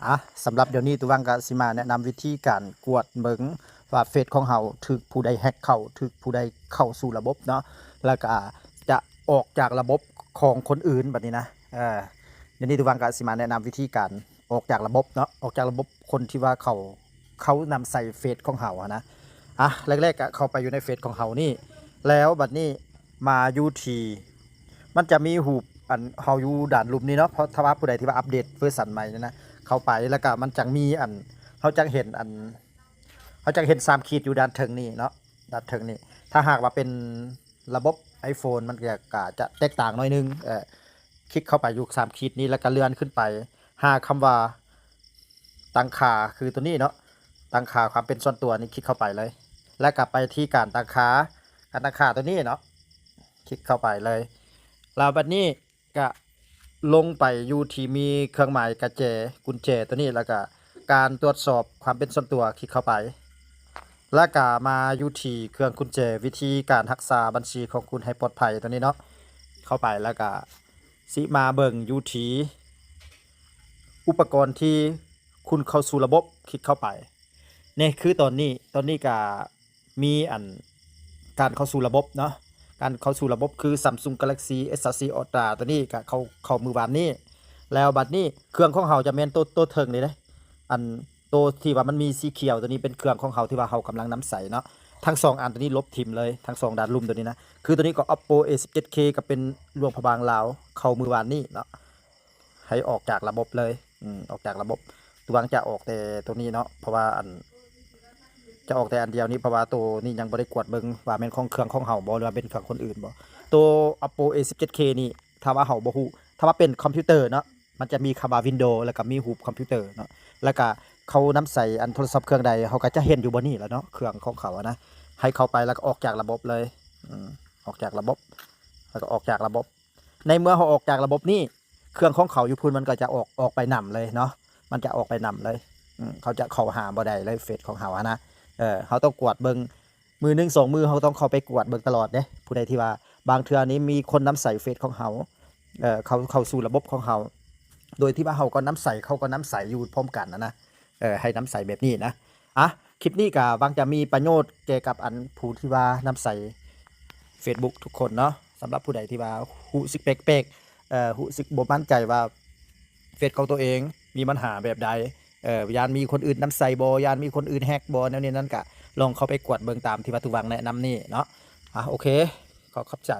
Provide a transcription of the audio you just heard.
ອ່ະ ສຳລັບດຽວນີ້ ຕູວັງກະຊິມາແນະນຳວິທີການກວດເບິ່ງວ່າເຟສຂອງເຮົາຖືກຜູ້ໃດແຮັກເຂົ້າ ຖືກຜູ້ໃດເຂົ້າສູ່ລະບົບເນາະ ແລ້ວກະຈະອອກຈາກລະບົບຂອງຄົນອື່ນບັດນີ້ນະ. ເອີ ດຽວນີ້ຕູວັງກະຊິມາແນະນຳວິທີການອອກຈາກລະບົບເນາະ ອອກຈາກລະບົບຄົນທີ່ວ່າເຂົາ ເຂົານຳໃຊ້ເຟສຂອງເຮົາຫັ້ນນະ. ອ່ະ ແລກໆກະເຂົ້າໄປຢູ່ໃນເຟສຂອງເຮົານີ້ ແລ້ວບັດນີ້ມາຢູ່ທີ່ ມັນຈະມີຮູບອັນເຮົາຢູ່ດ້ານລຸ່ມນີ້ເນາະ ເພາະຖ້າວ່າຜູ້ໃດທີ່ວ່າອັບເດດເວີຊັນໃໝ່ນີ້ນະ ເຂົ້າໄປ ແລ້ວກະມັນຈະມີອັນ ເຮົາຈະເຫັນອັນ ເຮົາຈະເຫັນສາມຂີດຢູ່ດ້ານເທິງນີ້ເນາະ ດ້ານເທິງນີ້. ຖ້າຫາກວ່າເປັນລະບົບ iPhone ມັນກະ ກະຈະແຕກຕ່າງໜ້ອຍໜຶ່ງ ເອີ ຄລິກເຂົ້າໄປຢູ່ສາມຂີດນີ້ ແລ້ວກະເລື່ອນຂຶ້ນໄປຫາຄຳວ່າ ຕັ້ງຄ່າ ຄືໂຕນີ້ເນາະ ຕັ້ງຄ່າຄວາມເປັນສ່ວນຕົວນີ້ ຄລິກເຂົ້າໄປເລີຍ ແລ້ວກະໄປທີ່ການຕັ້ງຄ່າ ການຕັ້ງຄ່າໂຕນີ້ເນາະ ຄລິກເຂົ້າໄປເລີຍ. ແລ້ວບັດນີ້ກະລົງໄປຢູ່ທີ່ມີເຄື່ອງໝາຍກະແຈ ກຸນແຈໂຕນີ້ ແລ້ວກະການຕວດສອບຄວາມເປັນສ່ວນຕົວ ຄລິກເຂົ້າໄປ ແລ້ວກະມາຢູ່ທີ່ເຄື່ອງກຸນແຈ ວິທີການຮັກສາບັນຊີຂອງຄຸນໃຫ້ປອດໄພໂຕນີ້ເນາະ ເຂົ້າໄປ ແລ້ວກະ ຊິມາເບິ່ງຢູ່ທີ່ອຸປະກອນທີ່ຄຸນເຂົ້າສູ່ລະບົບ ຄລິກເຂົ້າໄປ. ນີ້ຄືຕອນນີ້ ຕອນນີ້ກະມີອັນ ການເຂົ້າສູ່ລະບົບເນາະ ການເຂົ້າສູ່ລະບົບຄື Samsung Galaxy S ສາມສິບສີ່ Ultra ໂຕນີ້ກະເຂົ້າ ເຂົ້າມື້ວານນີ້. ແລ້ວບັດນີ້ເຄື່ອງຂອງເຮົາຈະແມ່ນໂຕ ໂຕເທິງນີ້ເດ້ ອັນ ໂຕທີ່ວ່າມັນມີສີຂຽວໂຕນີ້ເປັນເຄື່ອງຂອງເຮົາທີ່ວ່າເຮົາກຳລັງນຳໃຊ້ເນາະ. ທັງສອງອັນໂຕນີ້ລົບຖິ້ມເລີຍ ທັງສອງດ້ານລຸ່ມໂຕນີ້ນະ. ຄືໂຕນີ້ກໍ Oppo A ສິບເຈັດ K ກໍເປັນຫຼວງພະບາງລາວ ເຂົ້າມື້ວານນີ້ເນາະ ໃຫ້ອອກຈາກລະບົບເລີຍ ອືມ ອອກຈາກລະບົບ. ຕວງຈະອອກແຕ່ໂຕນີ້ເນາະ ເພາະວ່າອັນ ຈະອອກແຕ່ອັນດຽວນີ້ ເພາະວ່າໂຕນີ້ຍັງບໍ່ໄດ້ກວດເບິ່ງວ່າແມ່ນຂອງເຄື່ອງຂອງເຮົາບໍ່ ຫຼືວ່າເປັນເຄື່ອງຄົນອື່ນບໍ່. ໂຕ Oppo A ສິບເຈັດ K ນີ້ ຖ້າວ່າເຮົາບໍ່ຮູ້ ຖ້າວ່າເປັນຄອມພິວເຕີເນາະ ມັນຈະມີຄຳວ່າ Windows ແລ້ວກໍມີຮູບຄອມພິວເຕີເນາະ ແລ້ວກໍເຂົານຳໃຊ້ອັນໂທລະສັບເຄື່ອງໃດ ເຮົາກໍຈະເຫັນຢູ່ບ່ອນນີ້ແຫຼະເນາະ ເຄື່ອງຂອງເຂົາອະນະ. ໃຫ້ເຂົ້າໄປແລ້ວກໍອອກຈາກລະບົບເລີຍ ອືມ ອອກຈາກລະບົບ ແລ້ວກໍອອກຈາກລະບົບ. ໃນເມື່ອເຮົາອອກຈາກລະບົບນີ້ ເຄື່ອງຂອງເຂົາຢູ່ພຸ້ນມັນກໍຈະອອກ ອອກໄປນຳເລີຍເນາະ ມັນຈະອອກໄປນຳເລີຍ ອືມ ເຂົາຈະເຂົ້າຫາບໍ່ໄດ້ເລີຍເຟສຂອງເຮົາຫັ້ນນະ. ເອີ ເຮົາຕ້ອງກວດເບິ່ງ ມື້ໜຶ່ງສອງມື້ ເຮົາຕ້ອງເຂົ້າໄປກວດເບິ່ງຕະຫຼອດເດ້ ຜູ້ໃດທີ່ວ່າ ບາງເທື່ອນີ້ມີຄົນນຳໃຊ້ເຟສຂອງເຮົາ ເອີ ເຂົ້າ ເຂົ້າສູ່ລະບົບຂອງເຮົາ ໂດຍທີ່ວ່າເຮົາກໍນຳໃຊ້ ເຂົາກໍນຳໃຊ້ຢູ່ພ້ອມກັນນະ ເອີ ໃຫ້ນຳໃຊ້ແບບນີ້ນະ. ອ່ະ ຄລິບນີ້ກໍຫວັງຈະມີປະໂຫຍດແກ່ກັບອັນຜູ້ທີ່ວ່ານຳໃຊ້ Facebook ທຸກຄົນເນາະ. ສຳລັບຜູ້ໃດທີ່ວ່າຮູ້ສຶກແປກໆ ເອີ ຮູ້ສຶກບໍ່ໝັ້ນໃຈວ່າເຟສຂອງຕົວເອງມີບັນຫາແບບໃດ ເອີ ຢ້ານມີຄົນອື່ນນຳໃຊ້ບໍ່ ຢ້ານມີຄົນອື່ນແຮັກບໍ່ ແນວນີ້ນັ້ນ ກະລອງເຂົ້າໄປກວດເບິ່ງຕາມທີ່ວ່າຕູວັງແນະນຳນີ້ເນາະ. ອ່ະ ໂອເຄ ຂໍຂອບໃຈ.